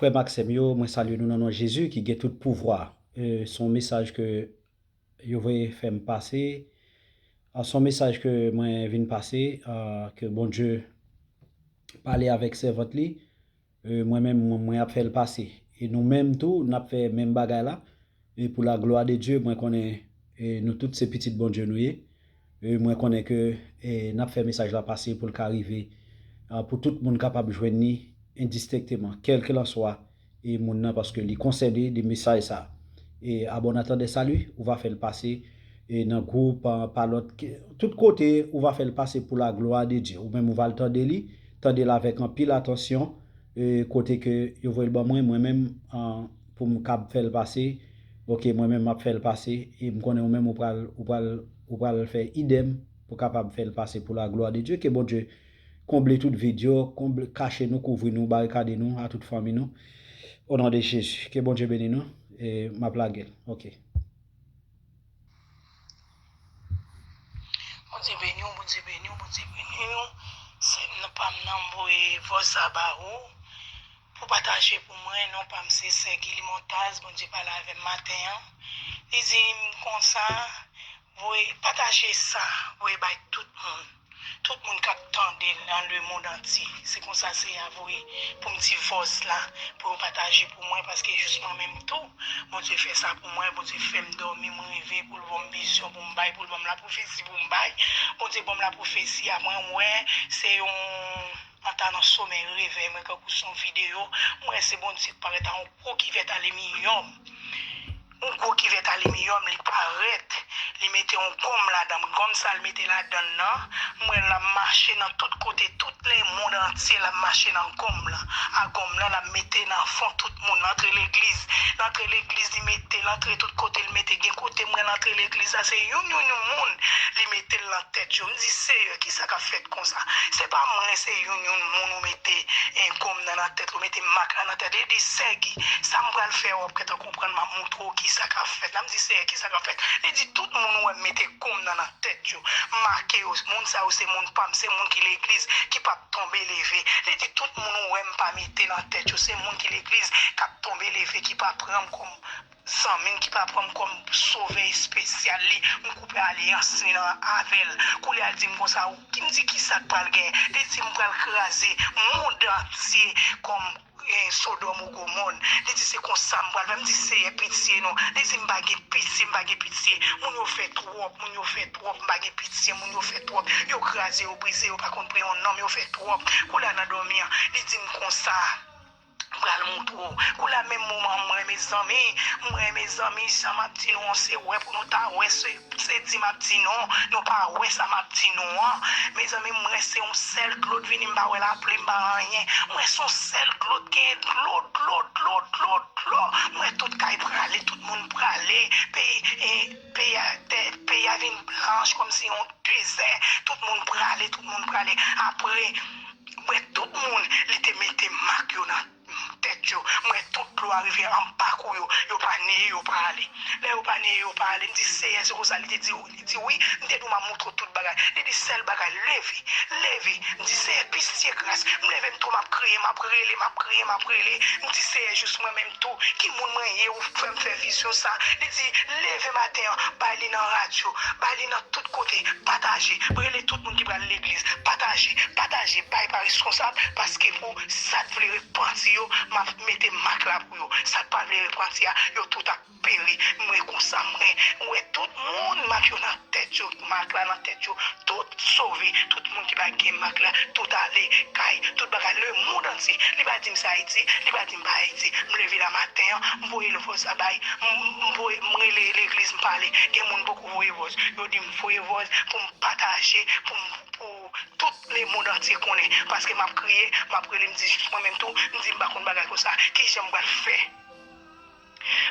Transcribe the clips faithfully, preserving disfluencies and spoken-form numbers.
Frè m ak sè m yo, mwen salye nou nan non Jezi ki gen tout pouvwa. E, se yon mesaj ke yo voye fè m pase. A, se yon mesaj ke mwen vin pase, a, ke Bondye pale avèk sèvant li. E, mwen menm, mwen, mwen ap fè l pase. E nou menm tou, n ap fè menm bagay la. E pou la glwa de Dye, mwen konnen, e, nou tout se pitit Bondye nou ye. E, mwen konnen ke, e, n ap fè mesaj la pase pou l ka rive, a, pou tout moun kapab jwenn li endistenkteman, kèlkelanswa, e, moun nan, paske li konsène de mesaj sa. E, à bon entendeur salut, ou va fè l pase, e, nan gwoup, a, pa lòt, ke, tout kote, ou va fè l pase pou la glwa de Dye. Ou menm, ou va l tande li, tande l avèk anpil atansyon, e, kote ke yo voye l ban mwen, mwen menm, a, pou m kab fè l pase, oke, mwen menm, m ap fè l pase, e m konnen ou menm, ou pral, ou pral, ou pral fè idèm pou kapab fè l pase pou la glwa de Dye. Ke Bondye konble tout vid yo, konble, kache nou, kouvri nou, barikade nou, a tout fanmi nou. O non de Jezi, ke Bondye beni nou, e m ap lage l. Oke. Bondye beni w, Bondye beni w, Bondye beni w. Sè m nan pa m nan, m voye vòs sa ba ou pou pataje pou mwen. Non pa m se Sè Guy Limontaz, Bondye pale avè m maten an. Li di m konsa, voye, pataje sa, voye bay tout moun. Tout moun k ap tande l nan lemonn antye. Se konsa Seyè a voye pou m di vòs la, pou yo pataje pou mwen, paske jis mwen menm tou, Bondye fè sa pou mwen, Bondye fè m dòmi, mwen reve pou l ban m vizyon pou m bay, pou l ban m lapwofesi pou m bay. Bondye ban m lapwofesi a, mwen wè se yon, an ta nan somèy revèy mwen, kankou se yon videyo, mwen wè se Bondye k parèt a yon gwo kivèt alimiyòm. Yon gwo kivèt alimiyòm, li parèt, li mete yon gòm ladan l. Gòm sa l mete ladan l nan, m wè l ap mache nan tout kote, tout lemonn antye, l ap mache nan gòm lan. A gòm lan, l ap mete nan fon tout moun, l antre legliz. L antre legliz, li mete, l antre tout kote, l mete. Gen kote m wè l antre legliz la, se youn, youn, youn moun, li mete l nan tèt yo. M di, Seyè, kisa k ap fèt konsa? Se pa mwen, se youn, youn moun ou mete, e, gòm nan nan tèt, ou mete mak la nan tèt. Li di, Sè Guy, sa m pral fè, w ap gentan konprann, m ap montre w kisa k ap fèt la. M di, Seyè, kisa k ap fèt? Li di, tout moun ou wè m mete gòm nan nan tèt yo, make yo, moun sa yo se moun pa m, se moun ki legliz, ki p ap tonbe leve. Li di, tout moun ou wè m pa mete nan tèt yo, se moun ki legliz, k ap tonbe leve, ki pa pran m kòm zanmi m, ki pa pran m kòm sovè espesyal li, m koupe alyans li nan avè l. Koulye a l di m konsa, ou, ki m di kisa k pral gen? Li di m pral kraze mond antye kòm, eh, Sodòm ou Gomò. Li di se konsa m pral fè. M di Seyè pitye non. Li di m pa gen pitye, m pa gen pitye. Moun yo fè twòp, moun yo fè twòp, m pa gen pitye, moun yo fè twòp. Yo kraze, yo brize, yo pa konn pre yon nonm, yo fè twòp. Koulye a nan dòmi an, li di m konsa. M pral montre w. Koulye a menm moman an, m wè mezanmi, m wè mezanmi, jan m ap di nou an, se wè pou nou ta wè, se, se di m ap di nou, nou pa wè sa m ap di nou an. Mezanmi, m wè se yon sèl dlo k vini, m pa wè lapli, m pa wè anyen. M wè se yon sèl dlo k gen dlo, dlo, dlo, dlo, dlo. M wè tout kay prale, tout moun prale. Peyi, e, peyi a, tè, peyi a vin blanch kòmsi yon dezè. Tout moun prale, tout moun prale. Apre, m wè tout moun, li te mete mak yo nan tèt yo. M wè tout dlo a rive anba kou yo. Yo pa neye, yo pa ale. Lè yo pa neye, yo pa ale. M di, Seyè, se konsa li te di, li di, wi. M te di w, m ap montre w tout bagay. Li di, sèl bagay, leve, leve. M di, Seyè, pitye, gras. M leve m tou, m ap kriye, m ap rele, m ap kriye, m ap rele. M di, Seyè, jis mwen menm tou, ki moun mwen ye, ou fè m fè vizyon sa? Li di, leve maten an, bay li nan radyo, bay li nan tout kote, pataje, rele tout moun ki pral legliz, pataje, pataje, bay pa reskonsab, paske pou sa k vle repanti yo, m ap mete mak la pou yo. Sa k pa vle repanti a, yo tout ap peri. Mwen konsa, mwen, mwen wè tout moun, mak yo nan tèt yo, mak la nan tèt yo, tout sove, tout moun ki pa gen mak la, tout ale kay, tout bagay, lemonn antye. Li pa di m se Ayiti, li pa di m pa Ayiti. M leve la maten an, m voye l vòs la bay, m, m voye, m rele legliz, m pale. Gen moun poko voye vòs. Yo di m voye vòs pou m pataje, pou m, pou tout lemonn antye konnen. Paske m ap kriye, m ap rele, m di jis mwen menm tou, m di m pa konn bagay konsa. Kijan m pral fè?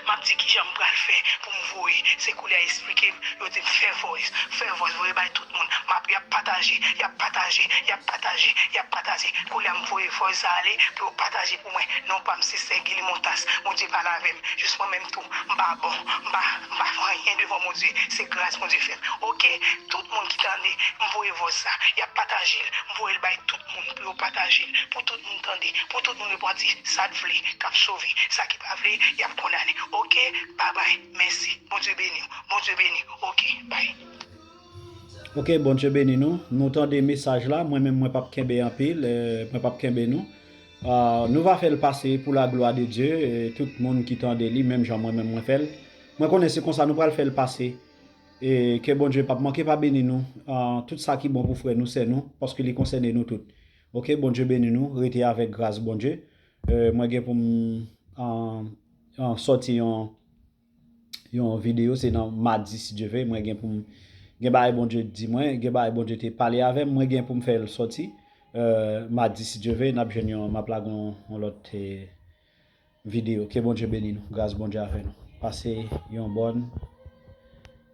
M ap di kijan m pral fè pou m voye. Se koulye a esplike m, yo di m fè voice, fè voice, voye bay tout moun. M ap, y ap pataje. Y ap pataje, y ap pataje, y ap pataje. Koulye a m voye voice sa ale pou yo pataje pou mwen. Non pa m se Sè Guilly Montas. Bondye pale avè m. Jis mwen menm tou, m pa bon, m pa, m pa fè anyen devan Bondye. Se gras Bondye fè m. Oke, tout moun ki tande, m voye voice sa. Y ap pataje l. M voye l bay tout moun pou yo pataje l. Pou tout moun tande. Pou tout moun repanti. Sa k vle, k ap sove. Sa ki pa vle, y ap kondane. Oke, babay, mèsi. Bondye beni w. Bondye beni w. Oke, bay. Ok, Bondye beni nou. Nou tande mesaj la. Mwen menm mwen p ap kenbe anpil. Mwen p ap kenbe nou. Nou va fè l pase pou la glwa de Dye. Tout moun ki tande li, menm jan mwen menm mwen fè l. Mwen konnen se konsa nou pral fè l pase. E ke Bondye p ap manke pa beni nou. Tout sa ki bon pou frè nou, sè nou, paske li konsène nou tout. Ok, Bondye beni nou. Rete avèk gras Bondye. Mwen gen pou m sòti yon yon videyo, se nan madi si Dye ve. Mwen gen pou m gen bagay Bondye di mwen, gen bagay Bondye te pale avè m, mwen gen pou m fè l sòti. Madi si Dye ve, n ap jwenn yon, m ap lage yon lòt videyo. Ke Bondye beni nou. Gras Bondye avè nou. Pase yon bòn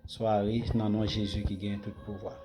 sware nan non Jezi ki gen tout pouvwa.